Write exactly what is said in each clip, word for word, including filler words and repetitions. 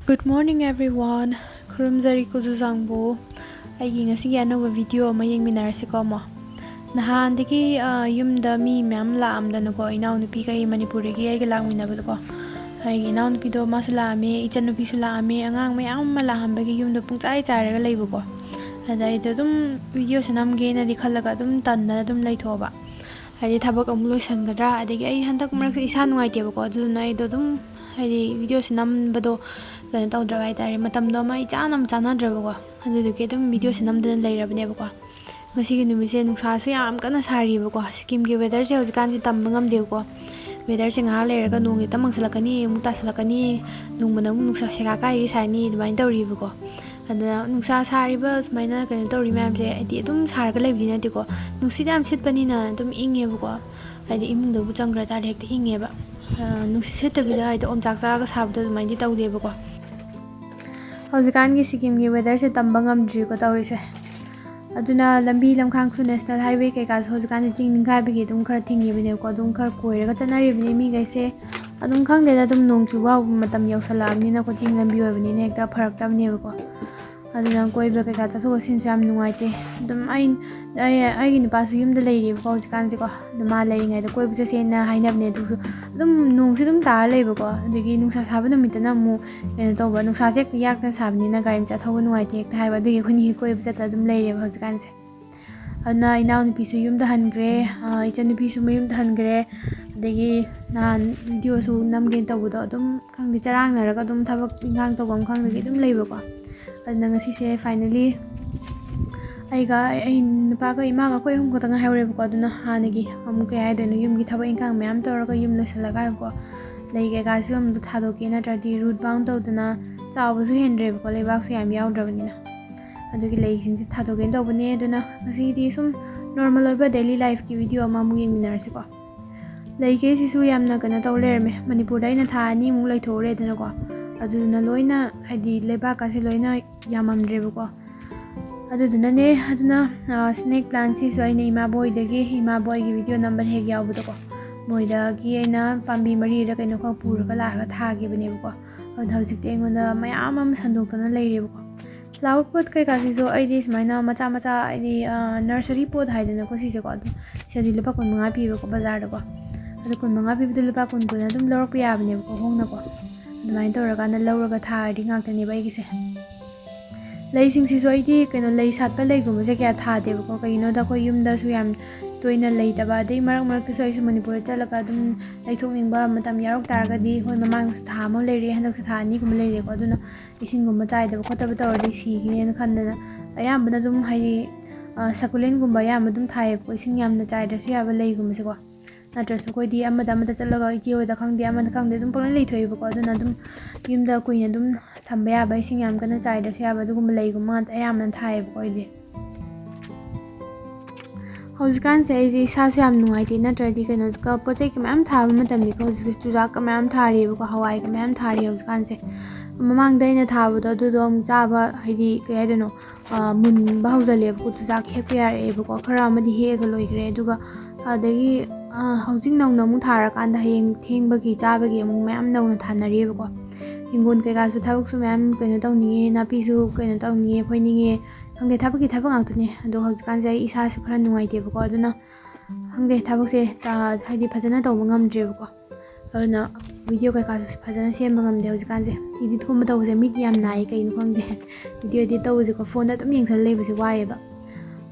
Good morning everyone. ꯈꯨꯔꯨꯝꯖꯔꯤ ꯀꯨꯖꯨ ꯆꯥꯡꯕꯨ꯫ ꯑꯩꯒꯤ ꯉꯁꯤꯒꯤ ꯑꯅꯧꯕ video ꯑꯃ ꯌꯦꯡꯃꯤꯟꯅꯔꯁꯤꯀꯣ ꯑꯃꯨꯛ꯫ ꯅꯍꯥꯟꯗꯒꯤ, ꯑ, ꯌꯨꯝꯗ ꯃꯤ ꯃꯌꯥꯝ ꯂꯥꯛꯑꯝꯗꯅꯀꯣ, ꯏꯅꯥꯎꯅꯨꯄꯤꯒ ꯑꯩ ꯃꯅꯤꯄꯨꯔꯗꯒꯤ ꯑꯩꯒ ꯂꯥꯛꯃꯤꯟꯅꯕꯗꯀꯣ꯫ ꯑꯩꯒꯤ ꯏꯅꯥꯎꯅꯨꯄꯤꯗꯣ ꯃꯥꯁꯨ ꯂꯥꯛꯑꯝꯃꯦ, ꯏꯆꯟꯅꯨꯄꯤꯁꯨ ꯂꯥꯛꯑꯝꯃꯦ, ꯑꯉꯥꯡ ꯃꯌꯥꯝ ꯑꯃ ꯂꯥꯛꯑꯝꯕꯒꯤ ꯌꯨꯝꯗꯣ ꯄꯨꯡꯆꯥꯏ ꯆꯥꯏꯔꯒ ꯂꯩꯕꯀꯣ꯫ ꯑꯗ ꯑꯩꯗꯣ ꯑꯗꯨꯝ videoꯁꯦ ꯅꯝꯒꯦꯅꯗꯤ ꯈꯜꯂꯒ ꯑꯗꯨꯝ ꯇꯟꯗꯅ ꯑꯗꯨꯝ ꯂꯩꯊꯣꯛꯑꯕ꯫ ꯍꯥꯏꯗꯤ ꯊꯕꯛ ꯑꯃꯨꯛ ꯂꯣꯏꯁꯟꯒꯗ꯭ꯔꯥ, ꯑꯗꯒꯤ ꯑꯩ ꯍꯟꯗꯛ ꯃꯔꯛꯁꯦ ꯏꯁꯥ ꯅꯨꯡꯉꯥꯏꯇꯦꯕꯀꯣ, ꯑꯗꯨꯗꯨꯅ ꯑꯩꯗꯣ ꯑꯗꯨꯝ ꯍꯥꯏꯗꯤ videoꯁꯦ ꯅꯝꯕꯗꯣ ꯀꯩꯅꯣ ꯇꯧꯗ꯭ꯔꯕ ꯍꯥꯏꯇꯥꯔꯦ, ꯃꯇꯝꯗꯣ ꯑꯃ ꯏꯆꯥꯅ ꯑꯃ ꯆꯥꯟꯅꯗ꯭ꯔꯕꯀꯣ, ꯑꯗꯨꯗꯨꯒꯤ ꯑꯗꯨꯝ videoꯁꯦ ꯅꯝꯗꯅ ꯂꯩꯔꯕꯅꯦꯕꯀꯣ꯫ ꯉꯁꯤꯒꯤ ꯅꯨꯃꯤꯠꯁꯦ ꯅꯨꯡꯁꯥꯁꯨ ꯌꯥꯝ ꯀꯟꯅ ꯁꯥꯔꯤꯕꯀꯣ꯫ ꯁꯤꯛꯀꯤꯝꯒꯤ weatherꯁꯦ ꯍꯧꯖꯤꯛꯀꯥꯟꯁꯦ ꯇꯝꯕ ꯉꯝꯗꯦꯕꯀꯣ꯫ Weatherꯁꯦ ꯉꯥꯏꯍꯥꯛ ꯂꯩꯔꯒ ꯅꯣꯡ ꯍꯦꯛꯇ ꯃꯪꯁꯤꯜꯂꯛꯀꯅꯤ, ꯑꯃꯨꯛ ꯇꯥꯁꯤꯜꯂꯛꯀꯅꯤ, ꯅꯣꯡꯃꯅ ꯑꯃꯨꯛ ꯅꯨꯡꯁꯥ ꯁꯦꯒꯥ ꯀꯥꯏꯒꯩ ꯁꯥꯅꯤ, ꯑꯗꯨꯃꯥꯏꯅ ꯇꯧꯔꯤꯕꯀꯣ꯫ ꯑꯗꯨꯅ ꯅꯨꯡꯁꯥ ꯁꯥꯔꯤꯕ ꯁꯨꯃꯥꯏꯅ ꯀꯩꯅꯣ ꯇꯧꯔꯤ ꯃꯌꯥꯝꯁꯦ, ꯍꯥꯏꯗꯤ ꯑꯗꯨꯝ ꯁꯥꯔꯒ ꯂꯩꯕꯗꯤ ꯅꯠꯇꯦꯀꯣ, ꯅꯨꯡꯁꯤꯠ ꯌꯥꯝ ꯁꯤꯠꯄꯅꯤꯅ ꯑꯗꯨꯝ ꯏꯪꯉꯦꯕꯀꯣ꯫ ꯍꯥꯏꯗꯤ ꯏꯃꯨꯡꯗꯕꯨ ꯆꯪꯈ꯭ꯔ ꯇꯥꯔꯗꯤ ꯍꯦꯛꯇ ꯏꯪꯉꯦꯕ꯫ ꯑ, ꯅꯨꯡꯁꯤꯠ ꯁꯤꯠꯇꯕꯤꯗ ꯍꯥꯏꯗꯤ ꯑꯣꯝꯆꯥꯛ ꯆꯥꯛꯑꯒ ꯁꯥꯕꯗꯣ ꯑꯗꯨꯃꯥꯏꯅꯗꯤ ꯇꯧꯗꯦꯕꯀꯣ꯫ ꯍꯧꯖꯤꯛꯀꯥꯟꯒꯤ ꯁꯤꯛꯀꯤꯝꯒꯤ weatherꯁꯦ ꯇꯝꯕ ꯉꯝꯗ꯭ꯔꯤꯀꯣ ꯇꯧꯔꯤꯁꯦ꯫ ꯑꯗꯨꯅ ꯂꯝꯕꯤ ꯂꯝꯈꯥꯡꯁꯨ, national highway ꯀꯩꯀꯥꯁꯨ ꯍꯧꯖꯤꯛꯀꯥꯟꯁꯦ ꯆꯤꯡ ꯅꯤꯡꯈꯥꯏꯕꯒꯤ ꯑꯗꯨꯝ ꯈꯔ ꯊꯤꯡꯉꯤꯕꯅꯦꯕꯀꯣ, ꯑꯗꯨꯝ ꯈꯔ ꯀꯣꯏꯔꯒ ꯆꯠꯅꯔꯤꯕꯅꯦ ꯃꯤꯈꯩꯁꯦ꯫ ꯑꯗꯨꯝ ꯈꯪꯗꯦꯗ, ꯑꯗꯨꯝ ꯅꯣꯡ ꯆꯨꯕ ꯍꯧꯕ ꯃꯇꯝ ꯌꯧꯁꯜꯂꯛꯑꯕꯅꯤꯅꯀꯣ, ꯆꯤꯡ ꯂꯝꯕꯤ ꯑꯣꯏꯕꯅꯤꯅ ꯍꯦꯛꯇ ꯐꯔꯛꯇꯕꯅꯦꯕꯀꯣ꯫ ꯑꯗꯨꯅ ꯀꯣꯏꯕ ꯀꯩꯀꯥ ꯆꯠꯊꯣꯛ ꯆꯠꯁꯤꯟꯁꯨ ꯌꯥꯝ ꯅꯨꯡꯉꯥꯏꯇꯦ꯫ ꯑꯗꯨꯝ ꯑꯩ, ꯑꯩ, ꯑꯩꯒꯤ ꯅꯨꯄꯥꯁꯨ ꯌꯨꯝꯗ ꯂꯩꯔꯤꯕꯀꯣ ꯍꯧꯖꯤꯛꯀꯥꯟꯁꯦꯀꯣ꯫ ꯑꯗꯣ ꯃꯥ ꯂꯩꯔꯤꯉꯩꯗ ꯀꯣꯏꯕ ꯆꯠꯁꯦꯅ ꯍꯥꯏꯅꯕꯅꯦ, ꯑꯗꯨꯁꯨ ꯑꯗꯨꯝ ꯅꯣꯡꯁꯨ ꯑꯗꯨꯝ ꯇꯥꯔ ꯂꯩꯕꯀꯣ꯫ ꯑꯗꯒꯤ ꯅꯨꯡꯁꯥ ꯁꯥꯕ ꯅꯨꯃꯤꯠꯇꯅ ꯑꯃꯨꯛ ꯀꯩꯅꯣ ꯇꯧꯕ, ꯅꯨꯡꯁꯥꯁꯦ ꯍꯦꯛꯇ ꯌꯥꯛꯇꯅ ꯁꯥꯕꯅꯤꯅ ꯒꯥꯔꯤ ꯃꯆꯥ ꯊꯧꯕ ꯅꯨꯡꯉꯥꯏꯇꯦ ꯍꯦꯛꯇ ꯍꯥꯏꯕ꯫ ꯑꯗꯨꯒꯤ ꯑꯩꯈꯣꯏꯅꯤ ꯀꯣꯏꯕ ꯆꯠꯇꯅ ꯑꯗꯨꯝ ꯂꯩꯔꯦꯕ ꯍꯧꯖꯤꯛꯀꯥꯟꯁꯦ꯫ ꯑꯗꯨꯅ ꯏꯅꯥꯎꯅꯨꯄꯤꯁꯨ ꯌꯨꯝꯗ ꯍꯟꯈ꯭ꯔꯦ, ꯑ, ꯏꯆꯟꯅꯨꯄꯤꯁꯨ ꯃꯌꯨꯝꯗ ꯍꯟꯈ꯭ꯔꯦ꯫ ꯑꯗꯒꯤ ꯅꯍꯥꯟ videoꯁꯨ ꯅꯝꯒꯦꯅ ꯇꯧꯕꯗꯣ ꯑꯗꯨꯝ ꯈꯪꯗꯦ, ꯆꯔꯥꯡꯅꯔꯒ ꯑꯗꯨꯝ ꯊꯕꯛ ꯏꯟꯈꯥꯡ ꯇꯧꯐꯝ ꯈꯪꯗꯕꯤ ꯑꯗꯨꯝ ꯂꯩꯕꯀꯣ꯫ ꯑꯗꯨꯅ ꯉꯁꯤꯁꯦ finally ꯑꯩꯒ, ꯑꯩ ꯅꯨꯄꯥꯒ ꯏꯃꯥꯒ ꯑꯩꯈꯣꯏ ꯑꯍꯨꯝ ꯈꯛꯇ ꯉꯥꯏꯍꯧꯔꯦꯕꯀꯣ꯫ ꯑꯗꯨꯅ ꯍꯥꯟꯅꯒꯤ ꯑꯃꯨꯛ ꯀꯩ ꯍꯥꯏꯗꯣꯏꯅꯣ, ꯌꯨꯝꯒꯤ ꯊꯕꯛ ꯏꯟꯈꯥꯡ ꯃꯌꯥꯝ ꯇꯧꯔꯒ ꯌꯨꯝ ꯂꯣꯏꯁꯤꯜꯂꯒꯀꯣ, ꯂꯩ ꯀꯩꯀꯥꯁꯨ ꯑꯃꯨꯛ ꯊꯥꯗꯣꯛꯀꯦ, ꯅꯠꯇ꯭ꯔꯗꯤ root bound ꯇꯧꯗꯅ ꯆꯥꯎꯕꯁꯨ ꯍꯦꯟꯗ꯭ꯔꯦꯕꯀꯣ, ꯂꯩꯕꯥꯛꯁꯨ ꯌꯥꯝ ꯌꯥꯎꯗ꯭ꯔꯕꯅꯤꯅ꯫ ꯑꯗꯨꯒꯤ ꯂꯩꯁꯤꯡꯁꯦ ꯊꯥꯗꯣꯛꯀꯦꯅ ꯇꯧꯕꯅꯦ꯫ ꯑꯗꯨꯅ ꯉꯁꯤꯗꯤ ꯁꯨꯝ normal ꯑꯣꯏꯕ daily lifeꯀꯤ video ꯑꯃ ꯑꯃꯨꯛ ꯌꯦꯡꯃꯤꯟꯅꯔꯁꯤꯀꯣ꯫ ꯂꯩꯈꯩꯁꯤꯁꯨ ꯌꯥꯝꯅ ꯀꯩꯅꯣ ꯇꯧ ꯂꯩꯔꯝꯃꯦ꯫ ꯃꯅꯤꯄꯨꯔꯗ ꯑꯩꯅ ꯊꯥ ꯑꯅꯤꯃꯨꯛ ꯂꯩꯊꯣꯛꯎꯔꯦꯗꯅꯀꯣ, ꯑꯗꯨꯗꯨꯅ ꯂꯣꯏꯅ ꯍꯥꯏꯗꯤ ꯂꯩꯕꯥꯛꯀꯁꯦ ꯂꯣꯏꯅ ꯌꯥꯝꯃꯝꯗ꯭ꯔꯦꯕꯀꯣ꯫ ꯑꯗꯨꯗꯨꯅꯅꯦ, ꯑꯗꯨꯅ, ꯑ, snake plantꯁꯤꯁꯨ ꯑꯩꯅ ꯏꯃꯥꯕꯣꯏꯗꯒꯤ, ꯏꯃꯥꯕꯣꯏꯒꯤ video ꯅꯝꯕꯗ ꯍꯦꯛ ꯌꯥꯎꯕꯗꯣꯀꯣ, ꯃꯣꯏꯗꯒꯤ ꯑꯩꯅ ꯄꯥꯝꯕꯤ ꯃꯔꯤꯔ ꯀꯩꯅꯣ ꯈꯛ ꯄꯨꯔꯒ ꯂꯥꯛꯑꯒ ꯊꯥꯈꯤꯕꯅꯦꯕꯀꯣ꯫ ꯑꯗꯣ ꯍꯧꯖꯤꯛꯇꯤ ꯑꯩꯉꯣꯟꯗ ꯃꯌꯥꯝ ꯑꯃ ꯁꯟꯗꯣꯛꯇꯅ ꯂꯩꯔꯦꯕꯀꯣ꯫ ꯐ꯭ꯂꯥꯋꯔ ꯄꯣꯠ ꯀꯩꯀꯥꯁꯤꯁꯨ ꯑꯩꯗꯤ ꯁꯨꯃꯥꯏꯅ ꯃꯆꯥ ꯃꯆꯥ, ꯍꯥꯏꯗꯤ ꯅꯔꯁꯔꯤ ꯄꯣꯠ ꯍꯥꯏꯗꯅꯀꯣ ꯁꯤꯁꯦꯀꯣ, ꯑꯗꯨꯝ ꯁꯤꯗꯗꯤ ꯂꯨꯄꯥ ꯀꯨꯟ ꯃꯉꯥ ꯄꯤꯕꯀꯣ ꯕꯖꯥꯔꯗꯀꯣ꯫ ꯑꯗꯣ ꯀꯨꯟ ꯃꯉꯥ ꯄꯤꯕꯗꯣ ꯂꯨꯄꯥ ꯀꯨꯟ ꯀꯨꯟ ꯑꯗꯨꯝ ꯂꯧꯔꯛꯄ ꯌꯥꯕꯅꯦꯕꯀꯣ, ꯍꯣꯡꯅꯀꯣ꯫ ꯑꯗꯨꯃꯥꯏꯅ ꯇꯧꯔꯀꯥꯟꯗ ꯂꯧꯔꯒ ꯊꯥꯔꯗꯤ ꯉꯥꯛꯇꯅꯦꯕ ꯑꯩꯒꯤꯁꯦ꯫ ꯂꯩꯁꯤꯡꯁꯤꯁꯨ ꯑꯩꯗꯤ ꯀꯩꯅꯣ, ꯂꯩ ꯁꯥꯠꯄ ꯂꯩꯒꯨꯝꯕꯁꯦ ꯀꯌꯥ ꯊꯥꯗꯦꯕꯀꯣ꯫ ꯀꯩꯒꯤꯅꯣꯗ ꯑꯩꯈꯣꯏ ꯌꯨꯝꯗꯁꯨ ꯌꯥꯝ ꯇꯣꯏꯅ ꯂꯩꯇꯕ, ꯑꯗꯩ ꯃꯔꯛ ꯃꯔꯛꯇꯁꯨ ꯑꯩꯁꯨ ꯃꯅꯤꯄꯨꯔꯗ ꯆꯠꯂꯒ ꯑꯗꯨꯝ ꯂꯩꯊꯣꯛꯅꯤꯡꯕ ꯃꯇꯝ ꯌꯥꯎꯔꯛ ꯇꯥꯔꯒꯗꯤ, ꯍꯣꯏ, ꯃꯃꯥꯡꯗꯁꯨ ꯊꯥ ꯑꯃ ꯂꯩꯔꯦ, ꯍꯟꯗꯛꯁꯨ ꯊꯥ ꯑꯅꯤꯒꯨꯝꯕ ꯂꯩꯔꯦꯀꯣ꯫ ꯑꯗꯨꯅ ꯏꯁꯤꯡꯒꯨꯝꯕ ꯆꯥꯏꯗꯕ ꯈꯣꯠꯇꯕ ꯇꯧꯔꯗꯤ ꯁꯤꯈꯤꯅꯦꯅ ꯈꯟꯗꯅ ꯑꯌꯥꯝꯕꯅ ꯑꯗꯨꯝ, ꯍꯥꯏꯗꯤ, ꯑ, ꯁꯀꯨꯂꯦꯟꯒꯨꯝꯕ ꯑꯌꯥꯝꯕ ꯑꯗꯨꯝ ꯊꯥꯏꯌꯦꯕꯀꯣ, ꯏꯁꯤꯡ ꯌꯥꯝꯅ ꯆꯥꯏꯗ꯭ꯔꯁꯨ ꯌꯥꯕ ꯂꯩꯒꯨꯝꯕꯁꯦꯀꯣ꯫ ꯅꯠꯇ꯭ꯔꯁꯨ ꯑꯩꯈꯣꯏꯗꯤ ꯑꯃꯗ ꯑꯃꯗ ꯆꯠꯂꯒ ꯏꯆꯦ ꯍꯣꯏꯗ ꯈꯪꯗꯦ, ꯑꯃꯗ ꯈꯪꯗꯦ, ꯑꯗꯨꯝ ꯄꯪꯂꯩ ꯂꯩꯊꯣꯛꯑꯦꯕꯀꯣ꯫ ꯑꯗꯨꯅ ꯑꯗꯨꯝ ꯌꯨꯝꯗ ꯀꯨꯏꯅ ꯑꯗꯨꯝ ꯊꯝꯕ ꯌꯥꯕ, ꯏꯁꯤꯡ ꯌꯥꯝ ꯀꯟꯅ ꯆꯥꯏꯗ꯭ꯔꯁꯨ ꯌꯥꯕ, ꯑꯗꯨꯒꯨꯝꯕ ꯂꯩꯒꯨꯝꯕ ꯉꯥꯛꯇ ꯑꯌꯥꯝꯕꯅ ꯊꯥꯏꯌꯦꯕꯀꯣ ꯑꯩꯗꯤ꯫ ꯍꯧꯖꯤꯛꯀꯥꯟꯁꯦ ꯑꯩꯁꯦ ꯏꯁꯥꯁꯨ ꯌꯥꯝ ꯅꯨꯡꯉꯥꯏꯇꯦ, ꯅꯠꯇ꯭ꯔꯗꯤ ꯀꯩꯅꯣ, ꯀ-, ꯄꯣꯠ ꯆꯩ ꯃꯌꯥꯝ ꯊꯥꯕ ꯃꯇꯝꯅꯤꯀꯣ꯫ ꯍꯧꯖꯤꯛꯁꯦ ꯆꯨꯖꯥꯛꯀ ꯃꯌꯥꯝ ꯊꯥꯔꯤꯑꯕꯀꯣ, ꯍꯋꯥꯏꯒ ꯃꯌꯥꯝ ꯊꯥꯔꯤ ꯍꯧꯖꯤꯛꯀꯥꯟꯁꯦ꯫ ꯃꯃꯥꯡꯗ ꯑꯩꯅ ꯊꯥꯕꯗꯣ ꯑꯗꯨꯗꯣ ꯑꯃꯨꯛ ꯆꯥꯕ, ꯍꯥꯏꯗꯤ ꯀꯩ ꯍꯥꯏꯗꯣꯏꯅꯣ, ꯑ, ꯃꯨꯟꯕ ꯍꯧꯖꯤꯜꯂꯛꯑꯦꯕꯀꯣ꯫ ꯆꯨꯖꯥꯛ ꯍꯦꯛꯄ ꯌꯥꯔꯛꯑꯦꯕꯀꯣ, ꯈꯔ ꯑꯃꯗꯤ ꯍꯦꯛꯑꯒ ꯂꯣꯏꯈ꯭ꯔꯦ꯫ ꯑꯗꯨꯒ ꯑꯗꯒꯤ, ꯑ, ꯍꯧꯖꯤꯛ ꯅꯧꯅ ꯑꯃꯨꯛ ꯊꯥꯔꯀꯥꯟꯗ ꯍꯌꯦꯡ ꯊꯦꯡꯕꯒꯤ ꯆꯥꯕꯒꯤ ꯑꯃꯨꯛ ꯃꯌꯥꯝ ꯅꯧꯅ ꯊꯥꯅꯔꯤꯑꯕꯀꯣ꯫ ꯍꯤꯡꯒꯣꯜ ꯀꯩꯀꯥꯁꯨ ꯊꯕꯛꯁꯨ ꯃꯌꯥꯝ ꯀꯩꯅꯣ ꯇꯧꯅꯤꯡꯉꯦ, ꯅꯥꯄꯤꯁꯨ ꯀꯩꯅꯣ ꯇꯧꯅꯤꯡꯉꯦ, ꯐꯣꯏꯅꯤꯡꯉꯦ, ꯈꯪꯗꯦ, ꯊꯕꯛꯀꯤ ꯊꯕꯛ ꯉꯥꯛꯇꯅꯦ꯫ ꯑꯗꯣ ꯍꯧꯖꯤꯛꯀꯥꯟꯁꯦ ꯑꯩ ꯏꯁꯥꯁꯨ ꯈꯔ ꯅꯨꯡꯉꯥꯏꯇꯦꯕꯀꯣ, ꯑꯗꯨꯅ ꯈꯪꯗꯦ, ꯊꯕꯛꯁꯦ ꯇ-, ꯍꯥꯏꯗꯤ ꯐꯖꯅ ꯇꯧꯕ ꯉꯝꯗ꯭ꯔꯦꯕꯀꯣ꯫ ꯑꯗꯨꯅ ꯚꯤꯗꯤꯑꯣ ꯀꯩꯀꯥꯁꯨ ꯐꯖꯅ ꯁꯦꯝꯕ ꯉꯝꯗꯦ ꯍꯧꯖꯤꯛꯀꯥꯟꯁꯦ꯫ ꯏꯗꯤꯠꯀꯨꯝꯕ ꯇꯧꯕꯁꯦ ꯃꯤꯠ ꯌꯥꯝ ꯅꯥꯏꯌꯦ, ꯀꯩꯅꯣ ꯈꯪꯗꯦ꯫ ꯚꯤꯗꯤꯑꯣ ꯏꯗꯤꯠ ꯇꯧꯕꯁꯦꯀꯣ, ꯐꯣꯟꯗ ꯑꯗꯨꯝ ꯌꯦꯡꯁꯜꯂ ꯂꯩꯕꯁꯦ ꯋꯥꯏꯌꯦꯕ꯫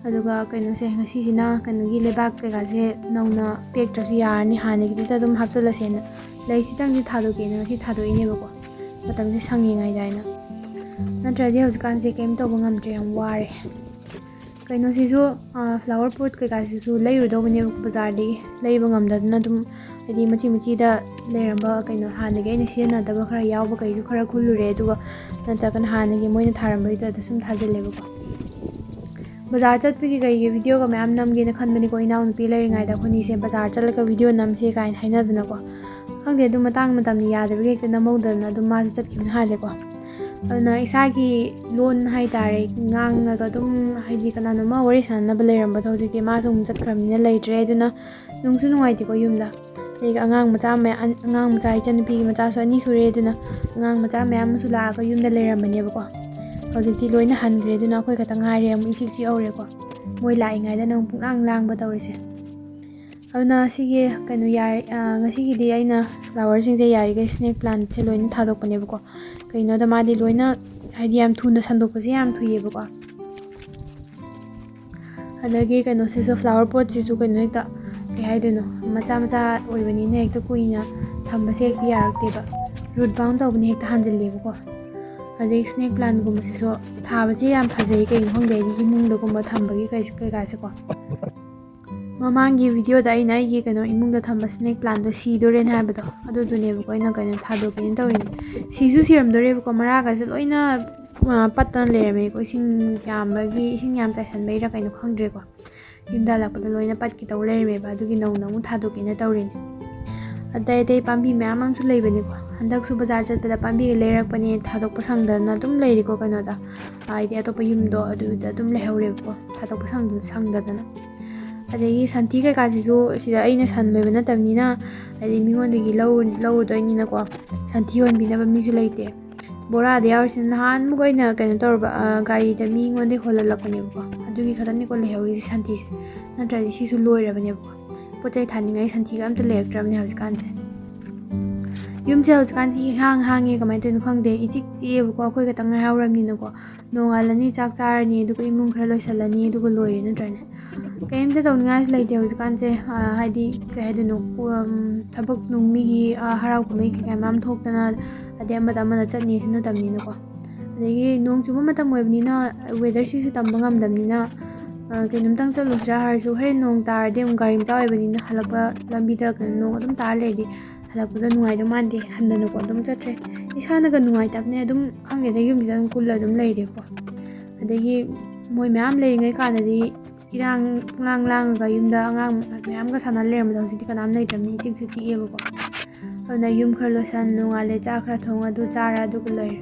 ꯑꯗꯨꯒ ꯀꯩꯅꯣꯁꯦ, ꯉꯁꯤꯁꯤꯅ ꯀꯩꯅꯣꯒꯤ ꯂꯩꯕꯥꯛ ꯀꯩꯀꯥꯁꯦ ꯅꯧꯅ ꯄꯦꯛꯇ꯭ꯔꯁꯨ ꯌꯥꯔꯅꯤ, ꯍꯥꯟꯅꯒꯤꯗꯨꯗ ꯑꯗꯨꯝ ꯍꯥꯞꯆꯤꯜꯂꯁꯦꯅ ꯂꯩꯁꯤꯇꯪꯗꯤ ꯊꯥꯗꯣꯛꯀꯦꯅ ꯉꯁꯤ ꯊꯥꯗꯣꯛꯏꯅꯦꯕꯀꯣ, ꯃꯇꯝꯁꯦ ꯁꯪꯉꯤꯉꯩꯗ ꯍꯥꯏꯅ꯫ ꯅꯠꯇ꯭ꯔꯗꯤ ꯍꯧꯖꯤꯛꯀꯥꯟꯁꯦ ꯀꯩꯝ ꯇꯧꯕ ꯉꯝꯗ꯭ꯔꯦ, ꯌꯥꯝ ꯋꯥꯔꯦ꯫ ꯀꯩꯅꯣꯁꯤꯁꯨ, ꯑ, ꯐ꯭ꯂꯥꯋꯔ ꯄꯣꯠ ꯀꯩꯀꯥꯁꯤꯁꯨ ꯂꯩꯔꯨꯗꯧꯕꯅꯦꯕꯀꯣ ꯕꯖꯥꯔꯗꯒꯤ꯫ ꯂꯩꯕ ꯉꯝꯗꯗꯅ ꯑꯗꯨꯝ, ꯍꯥꯏꯗꯤ ꯃꯆꯤ ꯃꯆꯤꯗ ꯂꯩꯔꯝꯕ, ꯀꯩꯅꯣ, ꯍꯥꯟꯅꯒꯤ ꯑꯩꯅ ꯁꯤꯖꯤꯟꯅꯗꯕ ꯈꯔ ꯌꯥꯎꯕꯈꯩꯁꯨ ꯈꯔ ꯈꯨꯜꯂꯨꯔꯦ, ꯑꯗꯨꯒ ꯅꯠꯇ꯭ꯔꯒꯅ ꯍꯥꯟꯅꯒꯤ ꯃꯣꯏꯅ ꯊꯥꯔꯝꯕꯗꯨꯗ ꯑꯗꯨ ꯁꯨꯝ ꯊꯥꯖꯤꯜꯂꯦꯕꯀꯣ꯫ ꯕꯖꯥꯔ ꯆꯠꯄꯒꯤ ꯀꯩꯒꯤ ꯚꯤꯗꯤꯑꯣꯒ ꯃꯌꯥꯝ ꯅꯝꯒꯦꯅ ꯈꯟꯕꯅꯤꯀꯣ, ꯏꯅꯥꯎꯅꯨꯄꯤ ꯂꯩꯔꯤꯉꯩꯗ ꯑꯩꯈꯣꯏꯅꯤꯁꯦ ꯕꯖꯥꯔ ꯆꯠꯂꯒ ꯚꯤꯗꯤꯑꯣ ꯅꯝꯁꯦ ꯀꯥꯏꯅ ꯍꯥꯏꯅꯗꯅꯀꯣ꯫ ꯈꯪꯗꯦ, ꯑꯗꯨ ꯃꯇꯥꯡ ꯃꯇꯝꯅ ꯌꯥꯗꯕꯒꯤ ꯍꯦꯛꯇ ꯅꯝꯍꯧꯗꯅ ꯑꯗꯨꯝ ꯃꯥꯁꯨ ꯆꯠꯈꯤꯕꯅ ꯍꯥꯜꯂꯦꯀꯣ꯫ ꯑꯗꯨꯅ ꯏꯁꯥꯒꯤ ꯂꯣꯟ ꯍꯥꯏꯇꯥꯔꯦ, ꯉꯥꯡꯉꯒ ꯑꯗꯨꯝ, ꯍꯥꯏꯗꯤ ꯀꯅꯥꯅꯣꯝꯃ ꯋꯥꯔꯤ ꯁꯥꯟꯅꯅꯕ ꯂꯩꯔꯝꯕꯗꯣ ꯍꯧꯖꯤꯛꯇꯤ ꯃꯥꯁꯨ ꯑꯃꯨꯛ ꯆꯠꯈ꯭ꯔꯕꯅꯤꯅ ꯂꯩꯇ꯭ꯔꯦ꯫ ꯑꯗꯨꯅ ꯅꯨꯡꯁꯨ ꯅꯨꯡꯉꯥꯏꯇꯦꯀꯣ ꯌꯨꯝꯗ꯫ ꯑꯗꯒꯤ ꯑꯉꯥꯡ ꯃꯆꯥ ꯃꯌꯥꯝ, ꯑꯉꯥꯡ ꯃꯆꯥ, ꯏꯆꯟꯅꯨꯄꯤꯒꯤ ꯃꯆꯥꯁꯨ ꯑꯅꯤ ꯁꯨꯔꯦ, ꯑꯗꯨꯅ ꯑꯉꯥꯡ ꯃꯆꯥ ꯃꯌꯥꯝ ꯑꯃꯁꯨ ꯂꯥꯛꯑꯒ ꯌꯨꯝꯗ ꯂꯩꯔꯝꯕꯅꯦꯕꯀꯣ꯫ ꯍꯧꯖꯤꯛꯇꯤ ꯂꯣꯏꯅ ꯍꯟꯈ꯭ꯔꯦ, ꯑꯗꯨꯅ ꯑꯩꯈꯣꯏ ꯈꯛꯇ ꯉꯥꯏꯔꯦ, ꯑꯃꯨꯛ ꯏꯆꯤꯛ ꯆꯤꯛꯍꯧꯔꯦꯀꯣ꯫ ꯃꯣꯏ ꯂꯥꯛꯏꯉꯩꯗꯅ ꯑꯃꯨꯛ ꯄꯨꯡꯂꯥꯡ ꯂꯥꯡꯕ ꯇꯧꯔꯤꯁꯦ꯫ ꯑꯗꯨꯅ ꯁꯤꯒꯤ ꯀꯩꯅꯣ ꯌꯥꯔ-, ꯑ, ꯉꯁꯤꯒꯤꯗꯤ ꯑꯩꯅ flowerꯁꯤꯡꯁꯦ ꯌꯥꯔꯤꯈꯩ snake plantꯁꯦ ꯂꯣꯏꯅ ꯊꯥꯗꯣꯛꯄꯅꯦꯕꯀꯣ꯫ ꯀꯩꯒꯤꯅꯣꯗ ꯃꯥꯗꯤ ꯂꯣꯏꯅ, ꯍꯥꯏꯗꯤ, ꯌꯥꯝ ꯊꯨꯅ ꯁꯟꯗꯣꯛꯄꯁꯦ ꯌꯥꯝ ꯊꯨꯏꯌꯦꯕꯀꯣ꯫ ꯑꯗꯒꯤ ꯀꯩꯅꯣꯁꯤꯁꯨ, flower potꯁꯤꯁꯨ ꯀꯩꯅꯣ ꯍꯦꯛꯇ, ꯀꯩ ꯍꯥꯏꯗꯣꯏꯅꯣ, ꯃꯆꯥ ꯃꯆꯥ ꯑꯣꯏꯕꯅꯤꯅ ꯍꯦꯛꯇ ꯀꯨꯏꯅ ꯊꯝꯕꯁꯦ ꯍꯦꯛꯇ ꯌꯥꯔꯛꯇꯦꯕ꯫ Root bound ꯇꯧꯕꯅ ꯍꯦꯛꯇ ꯍꯥꯟꯖꯤꯜꯂꯦꯕꯀꯣ꯫ ꯑꯗꯩ snake plantꯒꯨꯝꯕꯁꯤꯁꯨ ꯊꯥꯕꯁꯦ ꯌꯥꯝ ꯐꯖꯩ, ꯀꯩꯒꯤꯅꯣ ꯈꯪꯗꯦ, ꯑꯩꯗꯤ ꯏꯃꯨꯡꯗꯒꯨꯝꯕ ꯊꯝꯕꯒꯤ ꯀꯩ-, ꯀꯩꯀꯥꯁꯦꯀꯣ꯫ ꯃꯃꯥꯡꯒꯤ videoꯗ ꯑꯩꯅ ꯑꯩꯒꯤ ꯀꯩꯅꯣ ꯏꯃꯨꯡꯗ ꯊꯝꯕ snake plantꯗꯣ ꯁꯤꯗꯣꯔꯦꯅ ꯍꯥꯏꯕꯗꯣ, ꯑꯗꯨꯗꯨꯅꯦꯕꯀꯣ ꯑꯩꯅ ꯀꯩꯅꯣ ꯊꯥꯗꯣꯛꯀꯦꯅ ꯇꯧꯔꯤꯅꯦ꯫ ꯁꯤꯁꯨ ꯁꯤꯔꯝꯗꯣꯔꯦꯕꯀꯣ, ꯃꯔꯥꯒꯁꯦ ꯂꯣꯏꯅ, ꯑ, ꯄꯠꯇꯅ ꯂꯩꯔꯝꯃꯦꯀꯣ꯫ ꯏꯁꯤꯡ ꯌꯥꯝꯕꯒꯤ, ꯏꯁꯤꯡ ꯌꯥꯝ ꯆꯥꯏꯁꯟꯕꯩꯔꯥ ꯀꯩꯅꯣ ꯈꯪꯗ꯭ꯔꯦꯀꯣ꯫ ꯌꯨꯝꯗ ꯍꯜꯂꯛꯄꯗ ꯂꯣꯏꯅ ꯄꯠꯀꯦ ꯇꯧ ꯂꯩꯔꯝꯃꯦꯕ, ꯑꯗꯨꯒꯤ ꯅꯧꯅ ꯑꯃꯨꯛ ꯊꯥꯗꯣꯛꯀꯦꯅ ꯇꯧꯔꯤꯅꯦ꯫ ꯑꯇꯩ ꯑꯇꯩ ꯄꯥꯝꯕꯤ ꯃꯌꯥꯝ ꯑꯃꯁꯨ ꯂꯩꯕꯅꯤꯀꯣ꯫ ꯍꯟꯗꯛꯁꯨ ꯕꯖꯥꯔ ꯆꯠꯄꯗ ꯄꯥꯝꯕꯤꯒ ꯂꯩꯔꯛꯄꯅꯦ, ꯊꯥꯗꯣꯛꯄ ꯁꯪꯗꯅ ꯑꯗꯨꯝ ꯂꯩꯔꯤꯀꯣ ꯀꯩꯅꯣꯗ, ꯍꯥꯏꯗꯤ ꯑꯇꯣꯞꯄ ꯌꯨꯝꯗꯣ ꯑꯗꯨꯗ ꯑꯗꯨꯝ ꯂꯩꯍꯧꯔꯦꯕꯀꯣ, ꯊꯥꯗꯣꯛꯄ ꯁꯪꯗ-, ꯁꯪꯗꯗꯅ꯫ ꯑꯗꯒꯤ ꯁꯟꯊꯤ ꯀꯩꯀꯥꯁꯤꯁꯨ ꯁꯤꯗ ꯑꯩꯅ ꯁꯟ ꯂꯣꯏꯕ ꯅꯠꯇꯕꯅꯤꯅ, ꯍꯥꯏꯗꯤ ꯃꯤꯉꯣꯟꯗꯒꯤ ꯂꯧꯔ-, ꯂꯧꯔꯨꯗꯣꯏꯅꯤꯅꯀꯣ, ꯁꯟꯊꯤ ꯌꯣꯟꯕꯤꯅꯕ ꯃꯤꯁꯨ ꯂꯩꯇꯦ꯫ ꯕꯣꯔꯥꯗ ꯌꯥꯎꯔꯤꯁꯤꯅ ꯅꯍꯥꯟꯃꯨꯛ ꯑꯩꯅ ꯀꯩꯅꯣ ꯇꯧꯔꯕ, ꯑ, ꯒꯥꯔꯤꯗ ꯃꯤꯉꯣꯟꯗꯒꯤ ꯍꯣꯜꯍꯜꯂꯛꯄꯅꯦꯕꯀꯣ, ꯑꯗꯨꯒꯤ ꯈꯛꯇꯅꯤꯀꯣ ꯂꯩꯍꯧꯔꯤꯁꯦ ꯁꯟꯊꯤꯁꯦ, ꯅꯠꯇ꯭ꯔꯗꯤ ꯁꯤꯁꯨ ꯂꯣꯏꯔꯕꯅꯦꯕꯀꯣ꯫ ꯄꯣꯠ ꯆꯩ ꯊꯥꯅꯤꯡꯉꯥꯏ ꯁꯟꯊꯤꯒ ꯑꯝꯇ ꯂꯩꯔꯛꯇ꯭ꯔꯕꯅꯦ ꯍꯧꯖꯤꯛꯀꯥꯟꯁꯦ꯫ ꯌꯨꯝꯁꯦ ꯍꯧꯖꯤꯛꯀꯥꯟꯁꯦ ꯏꯍꯥꯡ ꯍꯥꯡꯉꯦ, ꯀꯃꯥꯏꯅ ꯇꯧꯔꯤꯅꯣ ꯈꯪꯗꯦ, ꯏꯆꯤꯛ ꯆꯤꯛꯑꯦꯕꯀꯣ, ꯑꯩꯈꯣꯏ ꯈꯛꯇꯪ ꯉꯥꯏꯍꯧꯔꯕꯅꯤꯅꯀꯣ꯫ ꯅꯣꯡꯉꯥꯜꯂꯅꯤ, ꯆꯥꯛ ꯆꯥꯔꯅꯤ, ꯑꯗꯨꯒ ꯏꯃꯨꯡ ꯈꯔ ꯂꯣꯏꯁꯜꯂꯅꯤ, ꯑꯗꯨꯒ ꯂꯣꯏꯔꯦ, ꯅꯠꯇ꯭ꯔꯅꯦ? ꯀꯩꯝꯇ ꯇꯧꯅꯤꯡꯉꯥꯏꯁꯨ ꯂꯩꯇꯦ ꯍꯧꯖꯤꯛꯀꯥꯟꯁꯦ꯫ ꯑ, ꯍꯥꯏꯗꯤ, ꯀꯩ ꯍꯥꯏꯗꯣꯏꯅꯣ, ꯀꯣ-, ꯎꯝ, ꯊꯕꯛ ꯅꯨꯡ ꯃꯤꯒꯤ, ꯑ, ꯍꯔꯥꯎ ꯀꯨꯝꯍꯩ ꯀꯩꯀꯥ ꯃꯌꯥꯝ ꯊꯣꯛꯇꯅ, ꯑꯗꯩ ꯑꯃꯗ ꯑꯃꯗ ꯆꯠꯅꯤꯁꯨ ꯅꯠꯇꯕꯅꯤꯅꯀꯣ꯫ ꯑꯗꯒꯤ ꯅꯣꯡ ꯆꯨꯕ ꯃꯇꯝ ꯑꯣꯏꯕꯅꯤꯅ, weatherꯁꯤꯁꯨ ꯇꯝꯕ ꯉꯝꯗꯕꯅꯤꯅ, ꯑ, ꯀꯩꯅꯣꯝꯇꯪ ꯆꯠꯂꯨꯁꯤꯔꯥ ꯍꯥꯏꯔꯁꯨ, ꯍꯣꯔꯦꯟ ꯅꯣꯡ ꯇꯥꯔꯗꯤ ꯑꯃꯨꯛ ꯒꯥꯔꯤ ꯃꯆꯥ ꯑꯣꯏꯕꯅꯤꯅ ꯍꯜꯂꯛꯄ ꯂꯝꯕꯤꯗ ꯀꯩꯅꯣ ꯅꯣꯡ ꯑꯗꯨꯝ ꯇꯥꯔ ꯂꯩꯔꯗꯤ ꯍꯜꯂꯛꯄꯗ ꯅꯨꯡꯉꯥꯏꯗꯧ ꯃꯥꯟꯗꯦ, ꯍꯟꯗꯅꯀꯣ ꯑꯗꯨꯝ ꯆꯠꯇ꯭ꯔꯦ꯫ ꯏꯁꯥꯅꯒ ꯅꯨꯡꯉꯥꯏꯇꯕꯅꯦ, ꯑꯗꯨꯝ ꯈꯪꯗꯦꯗ, ꯌꯨꯝꯁꯤꯗ ꯑꯗꯨꯝ ꯀꯨꯜꯂ ꯑꯗꯨꯝ ꯂꯩꯔꯦꯀꯣ꯫ ꯑꯗꯒꯤ ꯃꯣꯏ ꯃꯌꯥꯝ ꯂꯩꯔꯤꯉꯩ ꯀꯥꯟꯗꯗꯤ ꯏꯔꯥꯡ ꯄꯨꯡꯂꯥꯡ ꯂꯥꯡꯉꯒ ꯌꯨꯝꯗ ꯑꯉꯥꯡ ꯃꯌꯥꯝꯒ ꯁꯥꯟꯅ ꯂꯩꯔꯝꯕꯗꯣ, ꯍꯧꯖꯤꯛꯇꯤ ꯀꯅꯥꯝ ꯂꯩꯇ꯭ꯔꯕꯅꯤ, ꯏꯆꯤꯛꯁꯨ ꯆꯤꯛꯑꯦꯕꯀꯣ꯫ ꯑꯗꯨꯅ ꯌꯨꯝ ꯈꯔ ꯂꯣꯏꯁꯟ, ꯅꯣꯡꯉꯥꯜꯂꯦ ꯆꯥꯛ ꯈꯔ ꯊꯣꯡ, ꯑꯗꯨ ꯆꯥꯔ ꯑꯗꯨꯒ ꯂꯣꯏꯔꯦ꯫